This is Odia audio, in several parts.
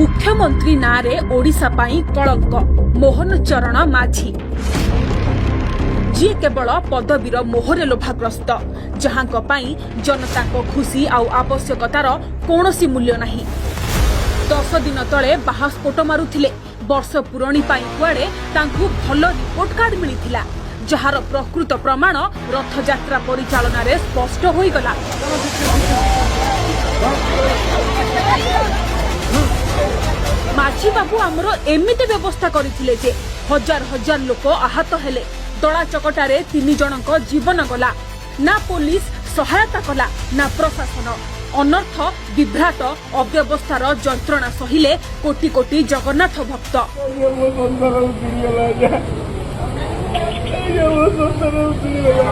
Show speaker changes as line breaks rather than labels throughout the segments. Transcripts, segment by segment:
ମୁଖ୍ୟମନ୍ତ୍ରୀ ନାଁରେ ଓଡ଼ିଶା ପାଇଁ କଳଙ୍କ ମୋହନ ଚରଣ ମାଝୀ, ଯିଏ କେବଳ ପଦବୀର ମୋହରେ ଲୋଭାଗ୍ରସ୍ତ, ଯାହାଙ୍କ ପାଇଁ ଜନତାଙ୍କ ଖୁସି ଆଉ ଆବଶ୍ୟକତାର କୌଣସି ମୂଲ୍ୟ ନାହିଁ। 10 ଦିନ ତଳେ ବାହାସ୍ଫୋଟ ମାରୁଥିଲେ। ବର୍ଷ ପୂରଣୀ ପାଇଁ କୁଆଡ଼େ ତାଙ୍କୁ ଭଲ ରିପୋର୍ଟ କାର୍ଡ ମିଳିଥିଲା, ଯାହାର ପ୍ରକୃତ ପ୍ରମାଣ ରଥଯାତ୍ରା ପରିଚାଳନାରେ ସ୍ପଷ୍ଟ ହୋଇଗଲା। ମାଝୀ ବାବୁ ଆମର ଏମିତି ବ୍ୟବସ୍ଥା କରିଥିଲେ ଯେ ହଜାର ହଜାର ଲୋକ ଆହତ ହେଲେ, ଦଳା ଚକଟାରେ ତିନି ଜଣଙ୍କ ଜୀବନ ଗଲା। ନା ପୋଲିସ ସହାୟତା କଲା, ନା ପ୍ରଶାସନ। ଅନର୍ଥ, ବିଭ୍ରାଟ, ଅବ୍ୟବସ୍ଥାର ଯନ୍ତ୍ରଣା ସହିଲେ କୋଟି କୋଟି ଜଗନ୍ନାଥ ଭକ୍ତ।
ମୋ ସଂସାର ଉଜୁଡ଼ିଗଲା ଆଜ୍ଞା, ଆଜ୍ଞା, ମୋ ସଂସାର ଉଜୁଡ଼ିଗଲା।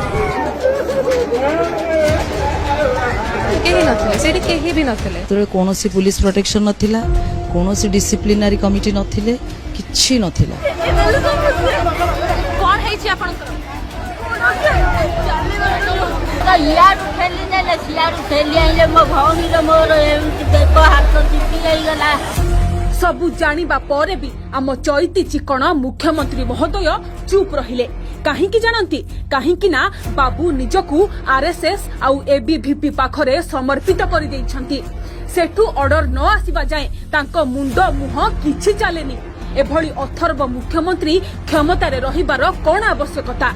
କେହି ନଥିଲେ ସେଇଠି, କେହି ବି ନଥିଲେ।
ସେତେବେଳେ କୌଣସି ପୁଲିସ ପ୍ରୋଟେକ୍ସନ ନଥିଲା, କୌଣସି ଡିସିପ୍ଲିନାରୀ କମିଟି ନଥିଲେ, କିଛି ନଥିଲା।
କଣ ହେଇଛି ଆପଣଙ୍କର?
ଇଆଡୁ ଠେଲି ନେଲେ, ସିଆଡୁ ଠେଲି ଆଣିଲେ, ମୋ ଭଉଣୀର ମୋର ଏମିତି ବେକ ହାତ ଚିପି ହେଇଗଲା।
ସବୁ ଜାଣିବା ପରେ ବି ଆମ ଚଇତି ଚିକଣ ମୁଖ୍ୟମନ୍ତ୍ରୀ ମହୋଦୟ ଚୁପ୍ ରହିଲେ। କାହିଁକି ଜାଣନ୍ତି? କାହିଁକି ନା ବାବୁ ନିଜକୁ ଆରଏସଏସ୍ ଆଉ ଏବିଭିପି ପାଖରେ ସମର୍ପିତ କରିଦେଇଛନ୍ତି। ସେଠୁ ଅର୍ଡର ନ ଆସିବା ଯାଏଁ ତାଙ୍କ ମୁଣ୍ଡ ମୁହଁ କିଛି ଚାଲେନି। ଏଭଳି ଅଥର୍ବ ମୁଖ୍ୟମନ୍ତ୍ରୀ କ୍ଷମତାରେ ରହିବାର କଣ ଆବଶ୍ୟକତା?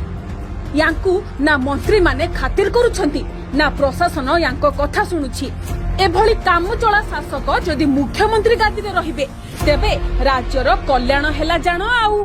ୟାଙ୍କୁ ନା ମନ୍ତ୍ରୀମାନେ ଖାତିର କରୁଛନ୍ତି, ନା ପ୍ରଶାସନ ୟାଙ୍କ କଥା ଶୁଣୁଛି। ଏଭଳି କାମଚଳା ଶାସକ ଯଦି ମୁଖ୍ୟମନ୍ତ୍ରୀ ଗାଦିରେ ରହିବେ, ତେବେ ରାଜ୍ୟର କଲ୍ୟାଣ ହେଲା ଜାଣ ଆଉ।